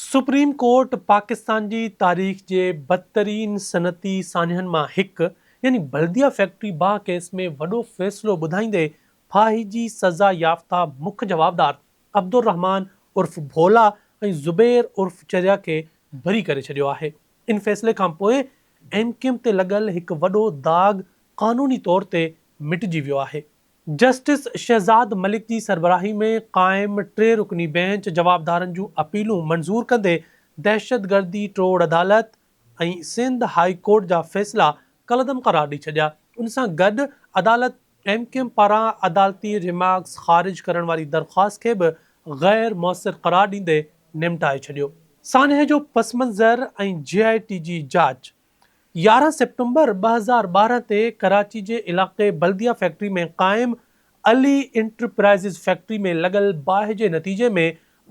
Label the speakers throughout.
Speaker 1: Supreme court Pakistan جي تاريخ جي بدترين صنعتي سانحن مان هڪ يعني بلديه فيڪٽري باهه ڪيس ۾ وڏو فيصلو ٻڌائيندي ڦاهي جي سزا يافته مک جوابدار عبدالرحمان عرف ڀولا ۽ زبير عرف چريا کي بري ڪري ڇڏيو آهي. ان فيصلي کانپوء ايم ڪيو ايم تي لڳل هڪ وڏو داغ قانوني طور تي مٽجي ويو آهي. جسٽس شهزاد ملڪ جي سربراهي ۾ قائم ٽي رڪني بينچ جوابدارن جون اپيلون منظور ڪندي دهشتگردي ٽوڙ عدالت ۽ سنڌ هاء ڪورٽ جا فيصلا ڪالعدم قرار ڏئي ڇڏيا. ان سان گڏ عدالت ايم ڪيو ايم پاران عدالتي ريمارڪس خارج ڪرڻ واري درخواست کي به غير موثر قرار ڏيندي نمٽائي ڇڏيو. سانحي جو پسمنظر ۽ جي آء ٽي جي جاچ 11 سيپٽمبر 2012 تي ڪراچي جي علائقي بلديه فيڪٽري ۾ قائم علي انٽرپرائيزز فيڪٽري ۾ لڳل باهه جي نتيجي ۾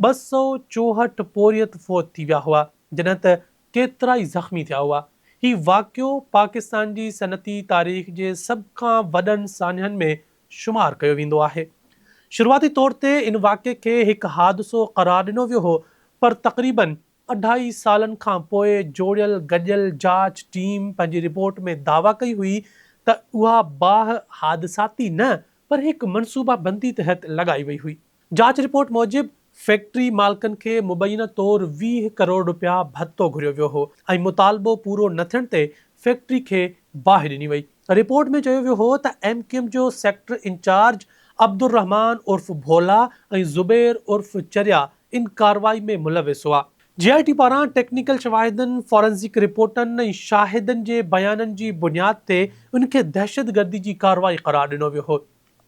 Speaker 1: 264 پورهيت فوت ٿي ويا هئا، جڏهن ته ڪيترائي زخمي ٿيا هئا. هي واقعو پاڪستان جي صنعتي تاريخ جي سڀ کان وڏن سانحن ۾ شمار ڪيو ويندو آهي. شروعاتي طور تي ان واقعي کي هڪ حادثو قرار ڏنو ويو هو، پر تقريبن اڍائي سالن کان پوء جوڙيل گڏيل جاچ ٽيم پنهنجي رپورٽ ۾ دعويٰ ڪئي هئي ته اها باهه حادثاتي نه پر هڪ منصوبابندي تحت لڳائي وئي هئي. جاچ رپورٽ موجب فيڪٽري مالڪن کي مبينه طور 20 ڪروڙ رپيا ڀتو گهريو ويو هو ۽ مطالبو پورو نه ٿيڻ تي فيڪٽري کي باهه ڏني وئي. رپورٽ ۾ چيو ويو هو ته ايم ڪيو ايم جو سيڪٽر انچارج عبدالرحمان عرف ڀولا ۽ زبير عرف چريا ان ڪارروائي ۾ ملوث هئا. جي آء ٽي پاران ٽيڪنيڪل شواهدن، فارنزڪ رپورٽن ۽ شاهدن جي بيانن جي بنياد تي ان کي دهشتگردي جي ڪارروائي قرار ڏنو ويو هو.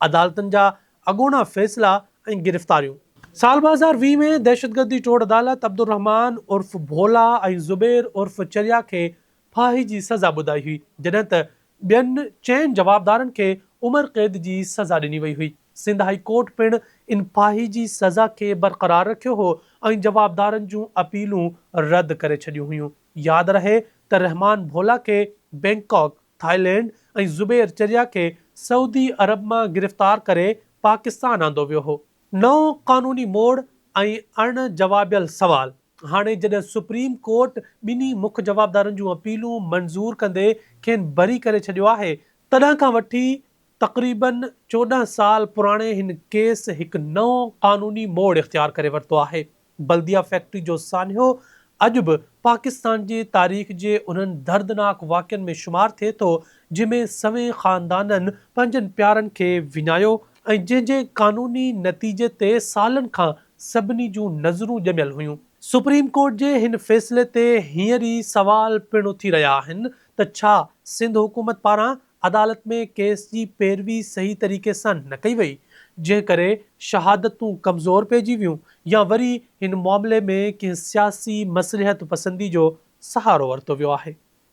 Speaker 1: عدالتن جا اڳوڻا فيصلا ۽ گرفتاريون. سال 2020 ۾ دهشتگردي ٽوڙ عدالت عبدالرحمان عرف ڀولا ۽ زبير عرف چريا کي ڦاهي جي سزا ٻڌائي هئي، جڏهن ته ٻين چئن جوابدارن کي عمر قيد جي سزا ڏني وئي هئي. سنڌ هائي ڪورٽ پڻ ان ڦاهي جي سزا کي برقرار رکيو هو ۽ جوابدارن جون اپيلون رد ڪري ڇڏيون هيون. ياد رهي ته رحمان ڀولا کي بئنڪاڪ، ٿائيلينڊ ۽ زبير چريا کي سعودي عرب مان گرفتار ڪري پاڪستان آندو ويو هو. نئون قانوني موڙ ۽ اڻ جوابيل سوال، هاڻي جڏهن سپريم ڪورٽ ٻنهي مک جوابدارن جون اپيلون منظور ڪندي کين بري ڪري ڇڏيو آهي، تڏهن کان وٺي تقريبن 14 سال پراڻي هن ڪيس هڪ نئون قانوني موڙ اختيار ڪري ورتو آهي. بلديه فيڪٽري جو سانحو اڄ به پاڪستان جي تاريخ جي انهن دردناڪ واقعن ۾ شمار ٿئي ٿو، جنهن ۾ سوين خاندانن پنهنجن پيارن کي وڃايو ۽ جنهن جي قانوني نتيجي تي سالن کان سڀني جون نظرون ڄميل هيون. سپريم ڪورٽ جي هن فيصلي تي هينئر ئي سوال پڻ اٿي رهيا آهن ته ڇا سنڌ حڪومت پاران عدالت ۾ ڪيس جي پيروي صحيح طريقي سان نه ڪئي وئي، جنهن ڪري شهادتون ڪمزور پئجي ويون يا وري هن معاملي ۾ ڪنهن سياسي مصلحت پسندي جو سهارو ورتو ويو آهي.